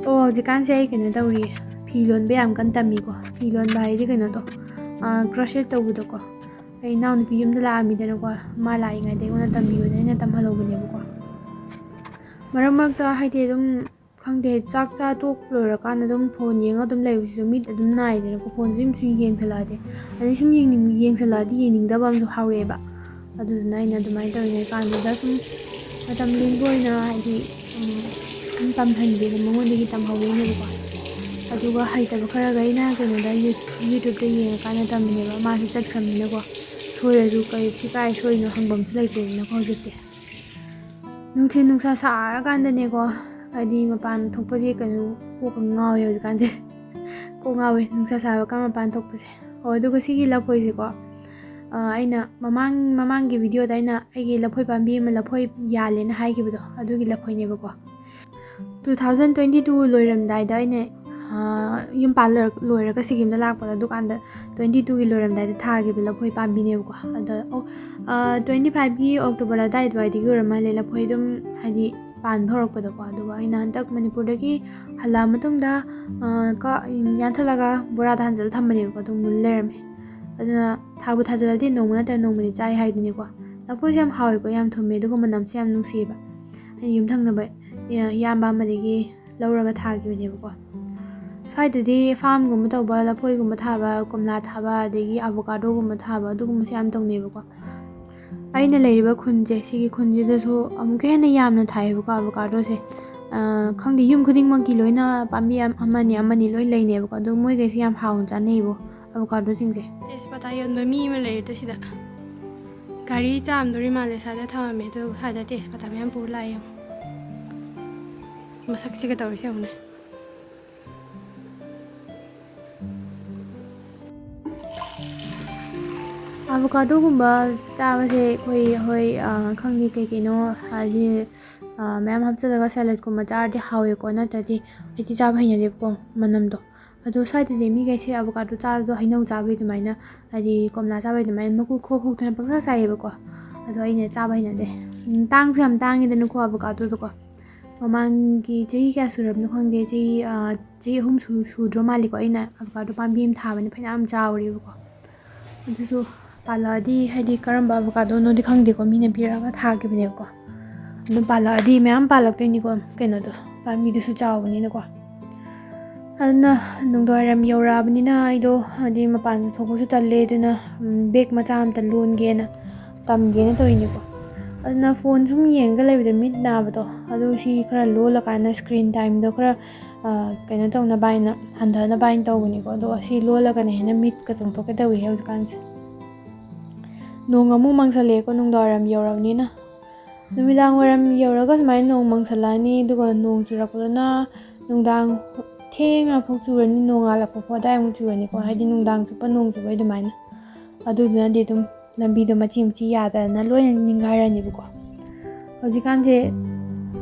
ꯑꯣ, ꯍꯧꯖꯤꯛꯀꯥꯟꯁꯦ ꯑꯩ ꯀꯩꯅꯣ ꯇꯧꯔꯤꯌꯦ, ꯐꯤ ꯂꯣꯟꯕ ꯌꯥꯝ ꯀꯟꯅ ꯇꯝꯃꯤꯀꯣ꯫ ꯐꯤ ꯂꯣꯟꯕ ꯍꯥꯏꯗꯤ ꯀꯩꯅꯣꯗꯣ, ꯑꯥ, crochet ꯇꯧꯕꯗꯣꯀꯣ꯫ ꯏꯅꯥꯎꯅꯨꯄꯤ ꯌꯨꯝꯗ ꯂꯥꯛꯑꯝꯃꯤꯗꯅꯀꯣ, ꯃꯥ ꯂꯥꯛꯏꯉꯩꯗ ꯑꯩꯉꯣꯟꯗ ꯇꯝꯕꯤꯌꯣꯅ ꯑꯩꯅ ꯇꯝꯍꯜꯍꯧꯕꯅꯦꯕꯀꯣ꯫ ꯃꯔꯛ ꯃꯔꯛꯇ ꯍꯥꯏꯗꯤ ꯑꯗꯨꯝ ꯈꯪꯗꯦ, ꯆꯥꯛ ꯆꯥ ꯇꯣꯛ ꯂꯣꯏꯔꯀꯥꯟꯗ ꯑꯗꯨꯝ ꯐꯣꯟ ꯌꯦꯡꯉ ꯑꯗꯨꯝ ꯂꯩꯕꯁꯤꯁꯨ ꯃꯤꯠ ꯑꯗꯨꯝ ꯅꯥꯏꯗꯅꯀꯣ, ꯐꯣꯟꯁꯦ ꯁꯨꯝ ꯁꯨꯝ ꯌꯦꯡꯁꯜꯂꯛꯑꯗꯤ꯫ ꯑꯗꯩ ꯁꯨꯝ ꯌꯦꯡꯅꯤꯡ-, ꯌꯦꯡꯁꯜꯂꯛꯑꯗꯤ ꯌꯦꯡꯅꯤꯡꯗꯕ ꯑꯃꯁꯨ ꯐꯥꯎꯔꯛꯑꯦꯕ꯫ ꯑꯗꯨꯗꯨꯅ ꯑꯩꯅ ꯑꯗꯨꯃꯥꯏꯅ ꯇꯧꯔꯤꯉꯩ ꯀꯥꯟꯗꯨꯗ ꯁꯨꯝ ꯃꯇꯝ ꯂꯦꯟꯕ ꯑꯣꯏꯅ ꯍꯥꯏꯗꯤ, ꯎꯝ, ꯁꯨꯝ ꯇꯝꯍꯟꯒꯦꯅ ꯃꯉꯣꯟꯗꯒꯤ ꯇꯝꯍꯧꯔꯤꯅꯦꯕꯀꯣ꯫ ꯑꯗꯨꯒ ꯍꯩꯇꯕ ꯈꯔꯒ ꯑꯩꯅ ꯀꯩꯅꯣꯗ ꯌꯨ-, YouTube-ꯇ ꯌꯦꯡꯉꯀꯥꯟꯗ ꯇꯝꯃꯤꯅꯦꯕ꯫ ꯃꯥꯁꯨ ꯆꯠꯈ꯭ꯔꯕꯅꯤꯅꯀꯣ, ꯁꯣꯏꯔꯁꯨ ꯀꯩ, ꯁꯤ ꯀꯥꯏ ꯁꯣꯏꯅꯣ ꯍꯪꯐꯝꯁꯨ ꯂꯩꯇ꯭ꯔꯦꯗꯅꯀꯣ ꯍꯧꯖꯤꯛꯇꯤ꯫ ꯅꯨꯡꯊꯤꯜ ꯅꯨꯡꯁꯥ ꯁꯥꯔꯀꯥꯟꯗꯅꯦꯀꯣ, ꯍꯥꯏꯗꯤ ꯃꯄꯥꯟ ꯊꯣꯛꯄꯁꯦ ꯀꯩꯅꯣ, ꯀꯣꯛꯀ ꯉꯥꯎꯋꯦ ꯍꯧꯖꯤꯛꯀꯥꯟꯁꯦ꯫ ꯀꯣꯛ ꯉꯥꯎꯋꯦ ꯅꯨꯡꯁꯥ ꯁꯥꯕꯀꯥꯟ ꯃꯄꯥꯟ ꯊꯣꯛꯄꯁꯦ꯫ ꯑꯣ, ꯑꯗꯨꯒ ꯁꯤꯒꯤ ꯂꯐꯣꯏꯁꯦꯀꯣ, ꯑ, ꯑꯩꯅ ꯃꯃꯥꯡ, ꯃꯃꯥꯡꯒꯤ video-ꯗ ꯑꯩꯅ ꯑꯩꯒꯤ ꯂꯐꯣꯏ ꯄꯥꯝꯕꯤ ꯑꯃ ꯂꯐꯣꯏ ꯌꯥꯜꯂꯦꯅ ꯍꯥꯏꯈꯤꯕꯗꯣ, ꯑꯗꯨꯒꯤ ꯂꯐꯣꯏꯅꯦꯕꯀꯣ꯫ Two thousand twenty two ꯂꯣꯏꯔꯝꯗꯥꯏꯗ ꯑꯩꯅ, ꯑ, ꯌꯨꯝ ꯄꯥꯜ ꯂꯣꯏꯔ-, ꯂꯣꯏꯔꯒ ꯁꯤꯀꯤꯝꯗ ꯂꯥꯛꯄꯗ, ꯑꯗꯨꯀꯥꯟꯗ twenty two-ꯒꯤ ꯂꯣꯏꯔꯝꯗꯥꯏꯗ ꯊꯥꯈꯤꯕ ꯂꯐꯣꯏ ꯄꯥꯝꯕꯤꯅꯦꯕꯀꯣ꯫ ꯑꯗ, ꯑꯣ, ꯑ, twenty five-ꯒꯤ October ꯑꯗꯥꯏ ꯑꯗꯨꯋꯥꯏꯗꯒꯤ ꯑꯣꯏꯔ ꯃꯥꯜꯂꯦ ꯂꯐꯣꯏ ꯑꯗꯨꯝ ꯍꯥꯏꯗꯤ ꯄꯥꯟꯕ ꯍꯧꯔꯛꯄꯗꯀꯣ꯫ ꯑꯗꯨꯒ ꯑꯩꯅ ꯍꯟꯗꯛ ꯃꯅꯤꯄꯨꯔꯗꯒꯤ ꯍꯜꯂꯛꯑ ꯃꯇꯨꯡꯗ, ꯑ, ꯀ-, ꯌꯥꯟꯊꯠꯂꯒ ꯕꯣꯔꯥꯗ ꯍꯥꯟꯖꯜꯂ ꯊꯝꯕꯅꯦꯕꯀꯣ, ꯑꯗꯨꯝ ꯃꯨꯜ ꯂꯩꯔꯝꯃꯦ꯫ ꯑꯗꯨꯅ ꯊꯥꯕꯨ ꯊꯥꯖꯜꯂꯗꯤ ꯅꯣꯡꯃ ꯅꯠꯇ꯭ꯔꯒ ꯅꯣꯡꯃꯗꯤ ꯆꯥꯏ ꯍꯥꯏꯗꯨꯅꯤꯀꯣ꯫ ꯂꯐꯣꯏꯁꯦ ꯌꯥꯝ ꯍꯥꯎꯋꯦꯀꯣ, ꯌꯥꯝ ꯊꯨꯝꯃꯦ, ꯑꯗꯨꯒ ꯃꯅꯝꯁꯨ ꯌꯥꯝ ꯅꯨꯡꯁꯤꯌꯦꯕ꯫ ꯑꯩꯅ ꯌꯨꯝꯊꯪꯅꯕ ꯏꯌꯥꯝꯕ ꯑꯃꯗꯒꯤ ꯂꯧꯔꯒ ꯊꯥꯈꯤꯕꯅꯦꯕꯀꯣ꯫ ꯁ꯭ꯋꯥꯏꯗꯗꯤ farm-ꯒꯨꯝꯕ ꯇꯧꯕ, ꯂꯐꯣꯏꯒꯨꯝꯕ ꯊꯥꯕ, ꯀꯣꯝꯂꯥ ꯊꯥꯕ, ꯑꯗꯒꯤ avocado-ꯒꯨꯝꯕ ꯊꯥꯕ, ꯑꯗꯨꯒꯨꯝꯕꯁꯦ ꯌꯥꯝ ꯇꯧꯅꯩꯕꯀꯣ꯫ ꯑꯩꯅ ꯂꯩꯔꯤꯕ ꯈꯨꯟꯁꯦ, ꯁꯤꯒꯤ ꯈꯨꯟꯁꯤꯗꯁꯨ ꯑꯃꯨꯛꯀ ꯍꯦꯟꯅ ꯌꯥꯝꯅ ꯊꯥꯏꯌꯦꯕꯀꯣ avocado-ꯁꯦ꯫ ꯑ, ꯈꯪꯗꯦ, ꯌꯨꯝ ꯈꯨꯗꯤꯡꯃꯛꯀꯤ ꯂꯣꯏꯅ ꯄꯥꯝꯕꯤ ꯑꯝ-, ꯑꯃꯅꯤ ꯑꯃꯅꯤ ꯂꯣꯏ ꯂꯩꯅꯦꯕꯀꯣ꯫ ꯑꯗꯨ ꯃꯣꯏꯈꯩꯁꯦ ꯌꯥꯝ ꯍꯥꯎꯅ ꯆꯥꯅꯩꯌꯦꯕꯣ avocado-ꯁꯤꯡꯁꯦ꯫ ꯇꯦꯖꯄꯇꯥ ꯌꯣꯟꯕ ꯃꯤ ꯑꯃ ꯂꯩꯔꯦ ꯇꯨ ꯁꯤꯗ꯫ ꯒꯥꯔꯤ ꯆꯥꯝꯗꯣꯔꯤ ꯃꯥꯜꯂꯦ, ꯁ꯭ꯋꯥꯏꯗ ꯊꯝꯃꯝꯃꯦ꯫ ꯑꯗꯨ ꯁ꯭ꯋꯥꯏꯗ ꯇꯦꯖꯄꯇꯥ ꯃꯌꯥꯝ ꯄꯨꯔ ꯂꯥꯛꯑꯦ ꯌꯦꯡꯉꯣ꯫ ꯃꯁꯛꯁꯤꯒ ꯇꯧꯔꯤꯁꯦ ꯌꯦꯡꯉꯨꯅꯦ꯫ Avocado-ꯒꯨꯝꯕ ꯆꯥꯕꯁꯦ ꯑꯩꯈꯣꯏ, ꯍꯣꯏ, ꯑ, ꯈꯪꯗꯦ, ꯀꯩ ꯀꯩꯅꯣ ꯍꯥꯏꯗꯤ, ꯑ, ꯃꯌꯥꯝ ꯍꯥꯞꯆꯤꯜꯂꯒ salad-ꯀꯨꯝꯕ ꯆꯥꯔꯗꯤ ꯍꯥꯎꯋꯦꯀꯣ, ꯅꯠꯇ꯭ꯔꯗꯤ ꯑꯩꯗꯤ ꯆꯥꯕ ꯍꯩꯅꯗꯦꯕꯀꯣ ꯃꯅꯝꯗꯣ꯫ ꯑꯗꯣ ꯁ꯭ꯋꯥꯏꯗꯗꯤ ꯃꯤꯈꯩꯁꯦ avocado ꯆꯥꯕꯗꯣ ꯍꯩꯅꯧ ꯆꯥꯕꯒꯤ ꯑꯗꯨꯃꯥꯏꯅ, ꯍꯥꯏꯗꯤ ꯀꯣꯝꯂꯥ ꯆꯥꯕꯒꯤ ꯑꯗꯨꯃꯥꯏꯅ ꯃꯀꯨ ꯈꯣꯛ ꯈꯣꯛꯇꯅ ꯄꯪꯆꯥ ꯆꯥꯏꯌꯦꯕꯀꯣ꯫ ꯑꯗꯣ ꯑꯩꯅ ꯆꯥꯕ ꯍꯩꯅꯗꯦ꯫ ꯎꯝ, ꯇꯥꯡꯁꯨ ꯌꯥꯝ ꯇꯥꯡꯉꯤꯗꯅꯀꯣ avocado-ꯗꯣꯀꯣ꯫ ꯃꯃꯥꯡꯒꯤ ꯆꯍꯤ ꯀꯌꯥ ꯁꯨꯔꯕꯅꯣ ꯈꯪꯗꯦ, ꯆꯍꯤ, ꯑ, ꯆꯍꯤ ꯑꯍꯨꯝ ꯁꯨ-, ꯁꯨꯗ꯭ꯔꯣ ꯃꯥꯜꯂꯦꯀꯣ, ꯑꯩꯅ avocado ꯄꯥꯝꯕꯤ ꯑꯃ ꯊꯥꯕꯅꯦ, ꯐꯅꯌꯥꯝ ꯆꯥꯎꯔꯦꯕꯀꯣ꯫ ꯑꯗꯨꯁꯨ ꯄꯥꯜꯂꯛꯑꯗꯤ, ꯍꯥꯏꯗꯤ ꯀꯔꯝꯕ ꯑꯦꯚꯣꯀꯥꯗꯣꯅꯣꯗꯤ ꯈꯪꯗꯦꯀꯣ, ꯃꯤꯅ ꯄꯤꯔꯛꯑꯒ ꯊꯥꯈꯤꯕꯅꯦꯕꯀꯣ꯫ ꯑꯗꯨꯝ ꯄꯥꯜꯂꯛꯑꯗꯤ ꯃꯌꯥꯝ ꯄꯥꯜꯂꯛꯇꯣꯏꯅꯤꯀꯣ, ꯀꯩꯅꯣꯗꯣ, ꯄꯥꯝꯕꯤꯗꯨꯁꯨ ꯆꯥꯎꯕꯅꯤꯅꯀꯣ꯫ ꯑꯗꯨꯅ ꯅꯨꯡꯗꯥꯡꯋꯥꯏꯔꯝ ꯌꯧꯔꯛꯑꯕꯅꯤꯅ ꯑꯩꯗꯣ ꯍꯥꯏꯗꯤ ꯃꯄꯥꯟ ꯊꯣꯛꯄꯁꯨ ꯇꯜꯂꯦ, ꯑꯗꯨꯅ ꯕꯦꯒ ꯃꯆꯥ ꯑꯝꯇ ꯂꯣꯟꯒꯦꯅ ꯇꯝꯒꯦꯅ ꯇꯧꯔꯤꯅꯦꯀꯣ꯫ ꯑꯗꯨꯅ ꯐꯣꯟ ꯁꯨꯝ ꯌꯦꯡꯉꯒ ꯂꯩꯕꯗ ꯃꯤꯠ ꯅꯥꯕꯗꯣ, ꯑꯗꯨ ꯁꯤ ꯈꯔ ꯂꯣꯜꯂꯀꯥꯟꯗ ꯁ꯭ꯀ꯭ꯔꯤꯟ ꯇꯥꯏꯝꯗꯣ ꯈꯔ ꯀꯩꯅꯣ ꯇꯧꯅꯕ ꯍꯥꯏꯅ, ꯍꯟꯊꯅꯕ ꯍꯥꯏꯅ ꯇꯧꯕꯅꯤꯀꯣ꯫ ꯑꯗꯣ ꯑꯁꯤ ꯂꯣꯜꯂꯒꯅ ꯍꯦꯟꯅ ꯃꯤꯠꯀ ꯆꯣꯡꯊꯣꯛꯀꯦ ꯇꯧꯏ ꯍꯧꯖꯤꯛꯀꯥꯟꯁꯦ꯫ ꯅꯣꯡ ꯑꯃꯨꯛ ꯃꯪꯁꯜꯂꯛꯑꯦꯀꯣ, ꯅꯨꯡꯗꯥꯡ ꯋꯥꯏꯔꯝ ꯌꯧꯔꯕꯅꯤꯅ꯫ ꯅꯨꯃꯤꯗꯥꯡ ꯋꯥꯏꯔꯝ ꯌꯧꯔꯒ ꯁꯨꯃꯥꯏꯅ ꯅꯣꯡ ꯃꯪꯁꯜꯂꯛꯑꯅꯤ, ꯑꯗꯨꯒ ꯅꯣꯡ ꯆꯨꯔꯛꯄꯗꯨꯅ ꯅꯨꯡꯗꯥꯡ ꯊꯦꯡꯅ ꯑꯃꯨꯛ ꯆꯨꯔꯅꯤ, ꯅꯣꯡꯉꯥꯜꯂꯛꯄ ꯐꯥꯎ ꯑꯗꯥꯏ ꯑꯃꯨꯛ ꯆꯨꯔꯅꯤꯀꯣ, ꯍꯥꯏꯗꯤ ꯅꯨꯡꯗꯥꯡ ꯆꯨꯞꯄ ꯅꯣꯡ ꯆꯨꯕꯩ ꯑꯗꯨꯃꯥꯏꯅ꯫ ꯑꯗꯨꯗꯨꯅꯗꯤ ꯑꯗꯨꯝ ꯂꯝꯕꯤꯗꯣ ꯃꯆꯤ ꯃꯆꯤ ꯌꯥꯗꯗꯅ ꯂꯣꯏꯅ ꯅꯤꯡꯒꯥꯏꯔꯅꯤꯕꯀꯣ꯫ ꯍꯧꯖꯤꯛꯀꯥꯟꯁꯦ,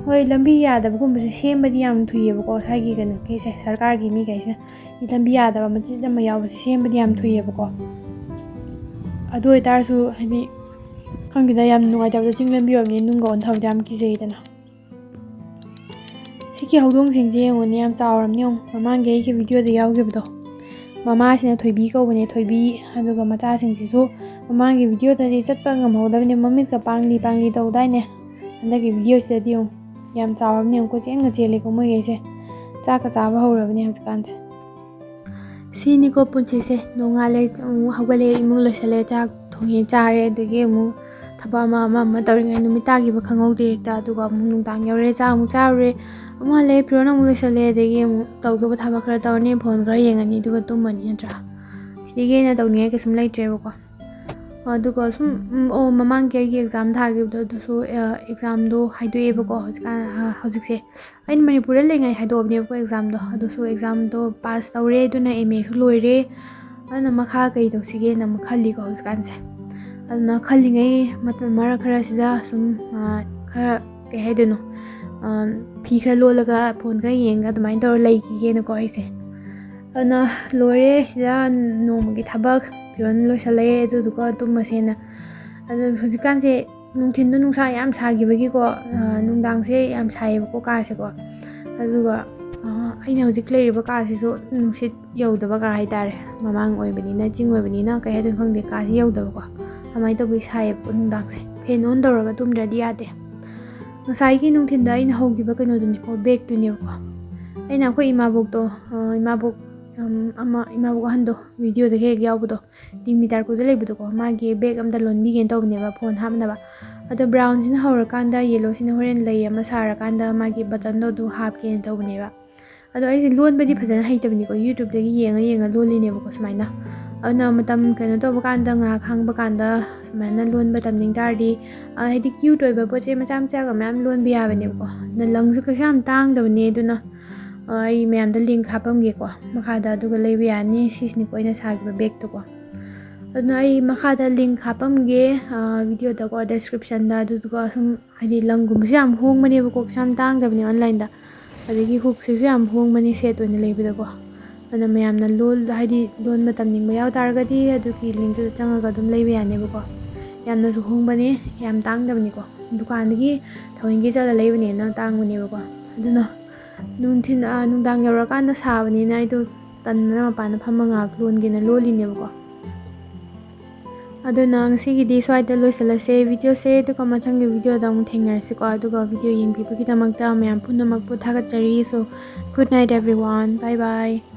ꯍꯣꯏ, ꯂꯝꯕꯤ ꯌꯥꯗꯕꯒꯨꯝꯕꯁꯦ ꯁꯦꯝꯕꯗꯤ ꯌꯥꯝ ꯊꯨꯏꯌꯦꯕꯀꯣ, ꯁ꯭ꯋꯥꯏꯒꯤ ꯀꯩꯅꯣꯒꯤꯁꯦ, ꯁꯔꯀꯥꯔꯒꯤ ꯃꯤꯈꯩꯁꯤꯅ꯫ ꯂꯝꯕꯤ ꯌꯥꯗꯕ ꯃꯆꯤꯠ ꯑꯃ ꯌꯥꯎꯕꯁꯦ ꯁꯦꯝꯕꯗꯤ ꯌꯥꯝ ꯊꯨꯏꯌꯦꯕꯀꯣ꯫ ꯑꯗꯨ ꯑꯣꯏꯇꯥꯔꯁꯨ, ꯍꯥꯏꯗꯤ, ꯈꯪꯗꯦꯗ, ꯌꯥꯝ ꯅꯨꯡꯉꯥꯏꯇꯕꯗꯣ, ꯆꯤꯡ ꯂꯝꯕꯤ ꯑꯣꯏꯕꯅꯤꯅ ꯅꯨꯡꯒ ꯑꯣꯟꯊꯕꯗꯤ ꯌꯥꯝ ꯀꯤꯖꯩꯗꯅ꯫ ꯁꯤꯒꯤ ꯍꯧꯗꯣꯡꯁꯤꯡꯁꯦ ꯌꯦꯡꯉꯨꯅꯦ, ꯌꯥꯝ ꯆꯥꯎꯔꯕꯅꯤ ꯌꯦꯡꯉꯨ꯫ ꯃꯃꯥꯡꯒꯤ ꯑꯩꯒꯤ ꯚꯤꯗꯤꯑꯣꯗ ꯌꯥꯎꯈꯤꯕꯗꯣ, ꯃꯃꯥꯁꯤꯅ ꯊꯣꯏꯕꯤ ꯀꯧꯕꯅꯦ, ꯊꯣꯏꯕꯤ꯫ ꯑꯗꯨꯒ ꯃꯆꯥꯁꯤꯡꯁꯤꯁꯨ ꯃꯃꯥꯡꯒꯤ ꯚꯤꯗꯤꯑꯣꯗꯗꯤ ꯆꯠꯄ ꯉꯝꯍꯧꯗꯕꯅꯦ, ꯃꯃꯤꯠꯀ ꯄꯥꯡꯂꯤ ꯄꯥꯡꯂꯤ ꯇꯧꯗꯥꯏꯅꯦ꯫ ꯍꯟꯗꯛꯀꯤ ꯚꯤꯗꯤꯑꯣꯁꯤꯗꯗꯤ ꯌꯦꯡꯉꯨ, ꯌꯥꯝ ꯆꯥꯎꯔꯕꯅꯤ ꯌꯦꯡꯉꯨ, ꯀꯣꯏꯆꯦꯟꯒ ꯆꯦꯜꯂꯦꯀꯣ ꯃꯣꯏꯈꯩꯁꯦ꯫ ꯆꯥꯛꯀ ꯆꯥꯕ ꯍꯧꯔꯕꯅꯦ ꯍꯧꯖꯤꯛꯀꯥꯟꯁꯦ꯫ ꯁꯤꯅꯤꯀꯣ ꯄꯨꯟꯁꯤꯁꯦ꯫ ꯅꯣꯡꯉꯥꯜꯂꯦ, ꯑꯃꯨꯛ ꯍꯧꯒꯠꯂꯦ, ꯏꯃꯨꯡ ꯂꯣꯏꯁꯜꯂꯦ, ꯆꯥꯛ ꯊꯣꯡꯉꯦ, ꯆꯥꯔꯦ, ꯑꯗꯒꯤ ꯑꯃꯨꯛ ꯊꯕꯛ ꯑꯃ, ꯑꯃ, ꯑꯃ ꯇꯧꯔꯤꯉꯩ ꯅꯨꯃꯤꯠ ꯇꯥꯈꯤꯕ ꯈꯪꯍꯧꯗꯦ ꯍꯦꯛꯇ꯫ ꯑꯗꯨꯒ ꯑꯃꯨꯛ ꯅꯨꯡꯗꯥꯡ ꯌꯧꯔꯦ, ꯆꯥꯛ ꯑꯃꯨꯛ ꯆꯥꯔꯨꯔꯦ, ꯑꯃꯨꯛ ꯍꯜꯂꯛꯑꯦ, ꯐꯤꯔꯣꯜ ꯑꯃꯨꯛ ꯂꯣꯏꯁꯜꯂꯦ, ꯑꯗꯒꯤ ꯑꯃꯨꯛ ꯇꯧꯗꯧꯕ ꯊꯕꯛ ꯈꯔ ꯇꯧꯔꯅꯤ, ꯐꯣꯟ ꯈꯔ ꯌꯦꯡꯉꯅꯤ, ꯑꯗꯨꯒ ꯇꯨꯝꯃꯅꯤ, ꯅꯠꯇ꯭ꯔꯥ? ꯁꯤꯗꯒꯤ ꯍꯦꯟꯅ ꯇꯧꯅꯤꯡꯉꯥꯏ ꯀꯩꯁꯨꯝ ꯂꯩꯇ꯭ꯔꯦꯕꯀꯣ꯫ ꯑꯗꯨꯒ ꯁꯨꯝ, ꯎꯝ, ꯑꯣ, ꯃꯃꯥꯡꯒꯤ ꯑꯩꯒꯤ ꯑꯦꯛꯖꯥꯝ ꯊꯥꯈꯤꯕꯗꯣ, ꯑꯗꯨꯁꯨ, ꯑ, ꯑꯦꯛꯖꯥꯝꯗꯣ ꯍꯥꯏꯗꯣꯛꯑꯦꯕꯀꯣ ꯍꯧꯖꯤꯛꯀꯥꯟ, ꯑ, ꯍꯧꯖꯤꯛꯁꯦ꯫ ꯑꯩꯅ ꯃꯅꯤꯄꯨꯔꯗ ꯂꯩꯉꯩ ꯍꯥꯏꯗꯣꯛꯑꯕꯅꯦꯕꯀꯣ ꯑꯦꯛꯖꯥꯝꯗꯣ꯫ ꯑꯗꯨꯁꯨ ꯑꯦꯛꯖꯥꯝꯗꯣ ꯄꯥꯁ ꯇꯧꯔꯦ, ꯑꯗꯨꯅ ꯑꯦꯝ ꯑꯦꯁꯨ ꯂꯣꯏꯔꯦ꯫ ꯑꯗꯨꯅ ꯃꯈꯥ ꯀꯩ ꯇꯧꯁꯤꯒꯦꯅ ꯑꯃꯨꯛ ꯈꯜꯂꯤꯀꯣ ꯍꯧꯖꯤꯛꯀꯥꯟꯁꯦ꯫ ꯑꯗꯨꯅ ꯈꯜꯂꯤꯉꯩ ꯃꯇꯝ ꯃꯔꯛ ꯈꯔꯁꯤꯗ ꯁꯨꯝ, ꯑ, ꯈꯔ, ꯀꯩ ꯍꯥꯏꯗꯣꯏꯅꯣ, ꯑ, ꯐꯤ ꯈꯔ ꯂꯣꯜꯂꯒ ꯐꯣꯟ ꯈꯔ ꯌꯦꯡꯉꯒ ꯑꯗꯨꯃꯥꯏꯅ ꯇꯧꯔ ꯂꯩꯈꯤꯒꯦꯅꯀꯣ ꯑꯩꯁꯦ꯫ ꯑꯗꯨꯅ ꯂꯣꯏꯔꯦ ꯁꯤꯗ ꯅꯣꯡꯃꯒꯤ ꯊꯕꯛ, ꯐꯤꯔꯣꯜ ꯂꯣꯏꯁꯜꯂꯛꯑꯦ, ꯑꯗꯨꯗꯨꯒ ꯇꯨꯝꯃꯁꯦꯅ꯫ ꯑꯗꯨ ꯍꯧꯖꯤꯛꯀꯥꯟꯁꯦ ꯅꯨꯡꯊꯤꯟꯗꯣ ꯅꯨꯡꯁꯥ ꯌꯥꯝ ꯁꯥꯈꯤꯕꯒꯤꯀꯣ, ꯑ, ꯅꯨꯡꯗꯥꯡꯁꯦ ꯌꯥꯝ ꯁꯥꯏꯌꯦꯕꯀꯣ ꯀꯥꯁꯦꯀꯣ꯫ ꯑꯗꯨꯒ, ꯑ, ꯑꯩꯅ ꯍꯧꯖꯤꯛ ꯂꯩꯔꯤꯕ ꯀꯥꯁꯤꯁꯨ ꯅꯨꯡꯁꯤꯠ ꯌꯧꯗꯕ ꯀꯥ ꯍꯥꯏꯇꯥꯔꯦ꯫ ꯃꯃꯥꯡ ꯑꯣꯏꯕꯅꯤꯅ, ꯆꯤꯡ ꯑꯣꯏꯕꯅꯤꯅ, ꯀꯩ ꯍꯥꯏꯗꯣꯏꯅꯣ ꯈꯪꯗꯦ, ꯀꯥꯁꯤ ꯌꯧꯗꯕꯀꯣ꯫ ꯑꯗꯨꯃꯥꯏꯅ ꯇꯧꯕꯒꯤ ꯁꯥꯏꯌꯦꯕꯀꯣ ꯅꯨꯡꯗꯥꯡꯁꯦ꯫ ꯐꯦꯟ ꯑꯣꯟ ꯇꯧꯔꯒ ꯇꯨꯝꯗ꯭ꯔꯗꯤ ꯌꯥꯗꯦ꯫ ꯉꯁꯥꯏꯒꯤ ꯅꯨꯡꯊꯤꯟꯗ ꯑꯩꯅ ꯍꯧꯈꯤꯕ ꯀꯩꯅꯣꯗꯨꯅꯤꯀꯣ, ꯕꯦꯒꯇꯨꯅꯦꯕꯀꯣ꯫ ꯑꯩꯅ ꯑꯩꯈꯣꯏ ꯏꯃꯥꯕꯣꯛꯇꯣ, ꯑ, ꯏꯃꯥꯕꯣꯛ, ꯎꯝ, ꯑꯃ, ꯏꯃꯥꯕꯣꯛ ꯑꯍꯟꯗꯣ, ꯚꯤꯗꯤꯑꯣꯗ ꯍꯦꯛ ꯍꯦꯛ ꯌꯥꯎꯕꯗꯣ, ꯗꯤꯡꯃꯤ ꯇꯥꯔꯀꯨꯗ ꯂꯩꯕꯗꯣꯀꯣ, ꯃꯥꯒꯤ ꯕꯦꯒ ꯑꯝꯗ ꯂꯣꯟꯕꯤꯒꯦꯅ ꯇꯧꯕꯅꯦꯕ, ꯐꯣꯟ ꯍꯥꯞꯅꯕ꯫ ꯑꯗꯣ ꯕ꯭ꯔꯥꯎꯟꯁꯤꯅ ꯍꯧꯔꯀꯥꯟꯗ ꯌꯦꯜꯂꯣꯁꯤꯅ ꯍꯣꯔꯦꯟ ꯂꯩ ꯑꯃ ꯁꯥꯔꯀꯥꯟꯗ ꯃꯥꯒꯤ ꯕꯇꯟꯗꯣ ꯑꯗꯨ ꯍꯥꯞꯀꯦꯅ ꯇꯧꯕꯅꯦꯕ꯫ ꯑꯗꯣ ꯑꯩꯁꯦ ꯂꯣꯟꯕꯗꯤ ꯐꯖꯅ ꯍꯩꯇꯕꯅꯤꯀꯣ, ꯌꯨꯇ꯭ꯌꯨꯕꯇꯒꯤ ꯌꯦꯡꯉ ꯌꯦꯡꯉ ꯂꯣꯜꯂꯤꯅꯦꯕꯀꯣ ꯁꯨꯃꯥꯏꯅ꯫ ꯑꯗꯨꯅ ꯃꯇꯝ ꯀꯩꯅꯣ ꯇꯧꯕ ꯀꯥꯟꯗ, ꯉꯥꯏꯍꯥꯛ ꯍꯥꯡꯕ ꯀꯥꯟꯗ ꯁꯨꯃꯥꯏꯅ ꯂꯣꯟꯕ ꯇꯝꯅꯤꯡ ꯇꯥꯔꯗꯤ, ꯑ, ꯍꯥꯏꯗꯤ ꯀ꯭ꯌꯨꯠ ꯑꯣꯏꯕ ꯄꯣꯠ ꯆꯩ ꯃꯆꯥ ꯃꯆꯥꯒ ꯃꯌꯥꯝ ꯂꯣꯟꯕ ꯌꯥꯕꯅꯦꯕꯀꯣ꯫ ꯑꯗ ꯂꯪꯁꯨ ꯀꯩꯁꯨ ꯌꯥꯝ ꯇꯥꯡꯗꯕꯅꯦ, ꯑꯗꯨꯅ, ꯑ, ꯑꯩ ꯃꯌꯥꯝꯗ ꯂꯤꯡ ꯍꯥꯞꯄꯝꯒꯦꯀꯣ ꯃꯈꯥꯗ, ꯑꯗꯨꯒ ꯂꯩꯕ ꯌꯥꯅꯤ꯫ ꯁꯤꯁꯤꯅꯤꯀꯣ ꯑꯩꯅ ꯁꯥꯈꯤꯕ ꯕꯦꯒꯇꯨꯀꯣ꯫ ꯑꯗꯨꯅ ꯑꯩ ꯃꯈꯥꯗ ꯂꯤꯡ ꯍꯥꯞꯄꯝꯒꯦ, ꯑ, ꯚꯤꯗꯤꯑꯣꯗꯀꯣ, ꯗꯦꯁꯀ꯭ꯔꯤꯞꯁꯟꯗ꯫ ꯑꯗꯨꯗꯨꯒ ꯁꯨꯝ ꯍꯥꯏꯗꯤ ꯂꯪꯒꯨꯝꯕꯁꯦ ꯌꯥꯝ ꯍꯣꯡꯕꯅꯦꯕꯀꯣ, ꯀꯩꯁꯨ ꯌꯥꯝ ꯇꯥꯡꯗꯕꯅꯦ ꯑꯣꯟꯂꯥꯏꯟꯗ꯫ ꯑꯗꯒꯤ ꯍꯨꯛꯁꯤꯁꯨ ꯌꯥꯝ ꯍꯣꯡꯕꯅꯦ ꯁꯦꯠ ꯑꯣꯏꯅ ꯂꯩꯕꯗꯀꯣ꯫ ꯑꯗꯨꯅ ꯃꯌꯥꯝꯅ ꯂꯣꯜ-, ꯍꯥꯏꯗꯤ ꯂꯣꯟꯕ ꯇꯝꯅꯤꯡꯕ ꯌꯥꯎ ꯇꯥꯔꯒꯗꯤ ꯑꯗꯨꯒꯤ ꯂꯤꯡꯇꯨꯗ ꯆꯪꯉꯒ ꯑꯗꯨꯝ ꯂꯩꯕ ꯌꯥꯅꯦꯕꯀꯣ꯫ ꯌꯥꯝꯅꯁꯨ ꯍꯣꯡꯕꯅꯦ, ꯌꯥꯝ ꯇꯥꯡꯗꯕꯅꯤꯀꯣ꯫ ꯗꯨꯀꯥꯟꯗꯒꯤ ꯊꯑꯣꯏꯟꯀꯤ ꯆꯠꯂ ꯂꯩꯕꯅ ꯍꯦꯟꯅ ꯇꯥꯡꯕꯅꯦꯕꯀꯣ꯫ ꯑꯗꯨꯅ ꯅꯨꯡꯊꯤꯟ, ꯑ, ꯅꯨꯡꯗꯥꯡ ꯌꯧꯔꯀꯥꯟꯗ ꯁꯥꯕꯅꯤꯅ ꯑꯩꯗꯣ ꯇꯟꯗꯅ ꯃꯄꯥꯟꯗ ꯐꯝꯃ ꯉꯥꯏꯍꯥꯛ ꯂꯣꯟꯒꯦꯅ ꯂꯣꯜꯂꯤꯅꯦꯕꯀꯣ꯫ ꯑꯗꯨꯅ ꯉꯁꯤꯒꯤꯗꯤ ꯁ꯭ꯋꯥꯏꯗ ꯂꯣꯏꯁꯤꯜꯂꯁꯦ ꯚꯤꯗꯤꯑꯣꯁꯦ, ꯑꯗꯨꯒ ꯃꯊꯪꯒꯤ ꯚꯤꯗꯤꯑꯣꯗ ꯑꯃꯨꯛ ꯊꯦꯡꯅꯔꯁꯤꯀꯣ꯫ ꯑꯗꯨꯒ ꯚꯤꯗꯤꯑꯣ ꯌꯦꯡꯕꯤꯕꯒꯤꯗꯃꯛꯇ ꯃꯌꯥꯝ ꯄꯨꯝꯅꯃꯛꯄꯨ ꯊꯥꯒꯠꯆꯔꯤ꯫ So, good night everyone, bye bye.